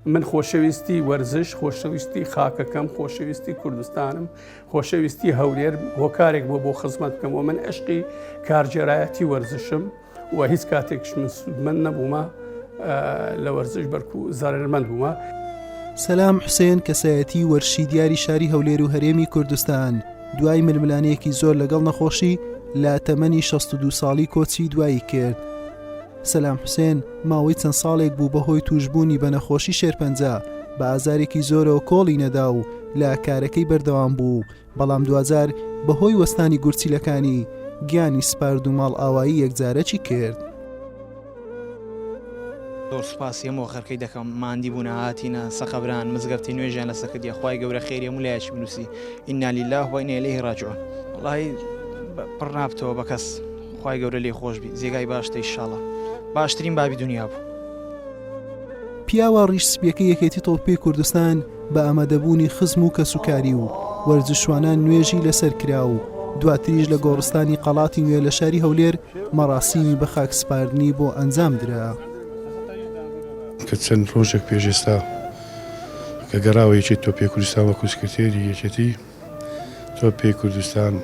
من خۆشەویستی وەرزش، خۆشەویستی خاکەکەم، خۆشەویستی کوردستانم، خۆشەویستی هەولێر هۆکارێک بووە بۆ خزمەت بکەم و من عشقی کارگێرایەتی وەرزشم و هیچ کاتێکش من سوودمەند نەبوومە لە وەرزش بەرکو زەرەرمەند بوومە. سەلام حوسێن کەسایەتی وەرزشی دیاری شاری هەولێر و هەرێمی کوردستان دوای ململانێیەکی زۆر لەگەڵ نەخۆشی لە تەمەنی 62 ساڵی کۆچی دوایی کرد. سەلام حوسێن ماوەی چەند ساڵێک بوو بەهۆی تووشبوونی بە نەخۆشی شێرپەنجە بە ئازارێکی زۆرەوە کۆڵی نەدا و لە کارەکەی بەردەوام بوو، بەڵام دواجار بەهۆی وەستانی گورچیلەکانی گیانی سپارد و ماڵئاوایی یەکجارەکی کرد. زۆر سوپاسی هەموو خەرکەی دەکەم ماندی بوونە هاتینە سەقەبران مزگەفتی نوێژیان لەسەر کردیە خوای گەورە خێری هەموو لایەکی بنووسی ئینا لله و ئینا الیه راجعون وەڵاهی پڕ نابتەوە بە کەس خوای گەورە لێی خۆش بی جێگای باشتە ئیشاڵا باشترین بابی دنیا بوو. پیاوە ڕیش سپیەکەی یەکێتی تۆپی کوردستان بە ئامادەبوونی خزم و کەسوکاری و وەرزشوانان نوێژی لەسەر کرا و دواتریش لە گۆڕستانی قەڵاتی نوێ لە شاری هەولێر مەڕاسیمی بەخاک سپاردنی بۆ ئەنجام درا. کە چەند ڕۆژێک پێش ئێستا کە گەڕاوە یەکێتی تۆپی کوردستان وەکو سکرتێری یەکێتی تۆپی کوردستان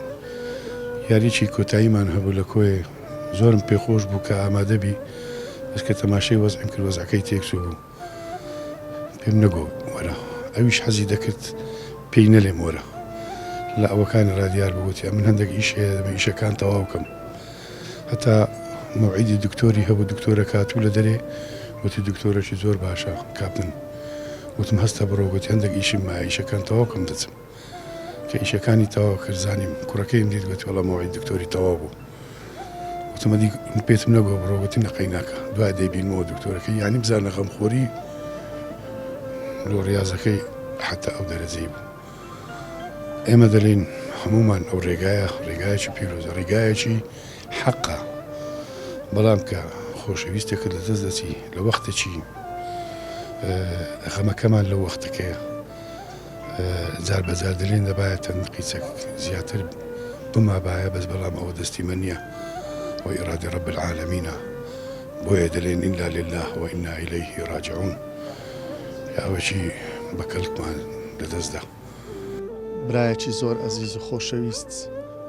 یاریی کۆتاییمان هەبوو لە کۆیێ زۆرم پێخۆش بوو کە ئامادەبی بەس کە تەماشای وەزعیم کرد وەزعەکەی تێکچوو بوو پێم نەگۆ وەرە ئەویش حەزی دەکرد پێی نەلێم وەرە لە ئەوەکانی ڕادیار بوو گوتی ئەمن هەندێک ئیش هەیە دەبێ ئیشەکان تەواو کەم هەتا مەوعیدی دکتۆری هەبوو دکتۆرەکە هاتوو لە دەرێ گوتی دکتۆرەکی زۆر باشە کاپتن وتم هەستە بڕۆ گوتی هەندێک ئیشم مایە ئیشەکان تەواو کەم دەچم کە ئیشەکانی تەواو کرد زانیم کوڕەکەیم دیت گوتی وەڵا مەوعید دکتۆری تەواو بوو وتم ئەدی پێتم نەگۆ بڕۆ گوتی نەقەی ناکە دوای دەیبینمەوە دکتۆرەکەی یانی بزانە غەمخۆری لۆ ڕیازەکەی حتا ئەو دەرەجەی بوو ئێمە دەلێین هەموومان ئەو ڕێگایە ڕێگایەکی پیرۆزە ڕێگایەکی حەقە بەڵام کە خۆشەویستێکت لە دەست دەچی لە وەختێکی غەمەکەمان لە وەختەکەیە جار بەجار دەلێن دەبایە تەنقیچەک زیاتر بمابایە بەس بەڵام ئەوە دەستی من نییە ئەوە ئیرادی رب العالمینە بۆیە دەلێن انا لله و انا الیه راجعون پیاوێکی بە کەلکمان لەدەستدا. برایەکی زۆر ئەزیز و خۆشەویست،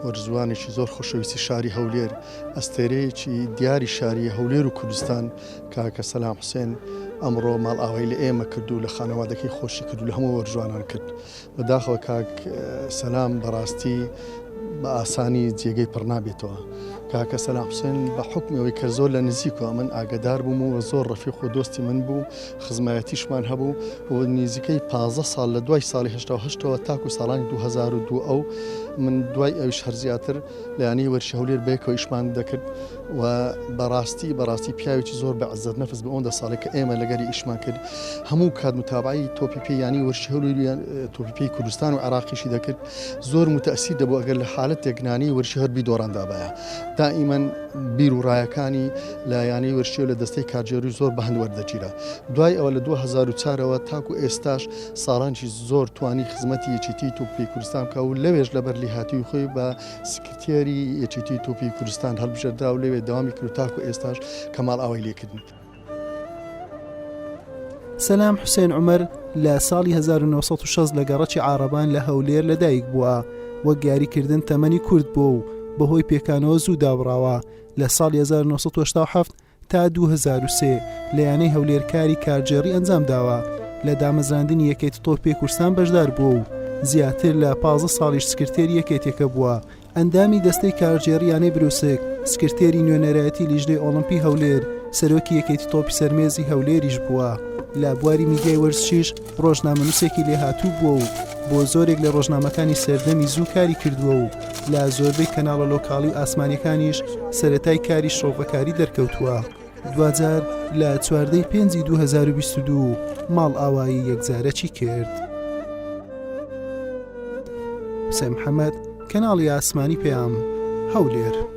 وەرزوانێکی زۆر خۆشەویستی شاری هەولێر، ئەستێرەیەکی دیاری شاری هەولێر و کوردستان کاکە سەلام حوسێن ئەمڕۆ ماڵئاوایی لە ئێمە کرد و لە خانەوادەکەی خۆشی کرد و لە هەموو وەرزوانان کرد. بەداخەوە کاک سەلام بەڕاستی بە ئاسانی جێگەی پڕ نابێتەوە. کاکە سەلام حوسێن بە حوکمی ئەوەی کە زۆر لە نزیکەوە من ئاگەدار بووم و زۆر ڕەفیق و دۆستی من بوو، خزمایەتیشمان هەبوو و نزیکەی 15 ساڵ لە دوای ساڵی 88ەوە تاکو ساڵانی 2002 ئەو من دوای ئەویش هەر زیاتر لە یانەی وەرشی هەولێر بەیەکەوە ئیشمان دەکرد و بەڕاستی بەڕاستی پیاوێکی زۆر بە عزەت نەفس بە ئەوەندە ساڵێک کە ئێمە لەگەری ئیشمان کرد هەموو کات متابعی تۆپی پێی یانەی وەرشی هەولێر تۆپی پێی کوردستان و عێراقیشی دەکرد زۆر متەسیر دەبوو ئەگەر لە حالەتێک نانی وەرشی هەر بیدۆڕاندابایە دائیمەن بیر و ڕایەکانی لە یانەی وەرشی و لە دەستەی کارگێڕی زۆر بە هەند وەردەگیرا دوای ئەوە لە 2004ەوە تاکو ئێستاش ساڵانکی زۆر توانی خزمەتی یەکێتی تۆپی پێی کوردستان بکا و لەوێش لەبەر لیهاتووی خۆی بە سکرتێری یەکێتی تۆپی کوردستان هەڵبژێردرا و لەوێ دەوامی کرد و تاکو ئێستاش کە ماڵئاوای لێکردن. سەلام حوسێن عومەر لە ساڵی 1960 لە گەڕەکی عاڕەبان لە هەولێر لەدایک بووە، وەک یاریکردن تەمەنی کورت بووە و بەهۆی پێکانەوە زوو دابڕاوە، لە ساڵی 1987 تا 2003 لە یانەی هەولێر کاری کارگێڕی ئەنجامداوە، لە دامەزراندنی یەکێتی تۆپی کوردستان بەشدار بووە و زیاتر لە 15 ساڵیش سکرتێری یەکێتیەکە بووە، ئەندامی دەستەی کارگێڕی یانەی بروسک، سکرتێری نوێنەرایەتی لیژنەی ئۆڵۆمپی هەولێر، سەرۆکی یەکێتی تۆپی سەرمێزی هەولێریش بووە. لە بواری میدیای وەرزشیش ڕۆژنامەنووسێکی لێهاتوو بووە و بۆ زۆرێک لە ڕۆژنامەکانی سەردەمی زوو کاری کردووە و لە زۆربەی کەناڵە لۆکاڵی و ئاسمانیەکانیش سەرەتای کاری شڕۆڤەکاری دەرکەوتووە. دواجار لە 14 ی پێنجی 2022 ماڵئاوایی یەکجارەکی کرد. حوسێن محەمەد، کەناڵی ئاسمانی پەیام، هەولێر.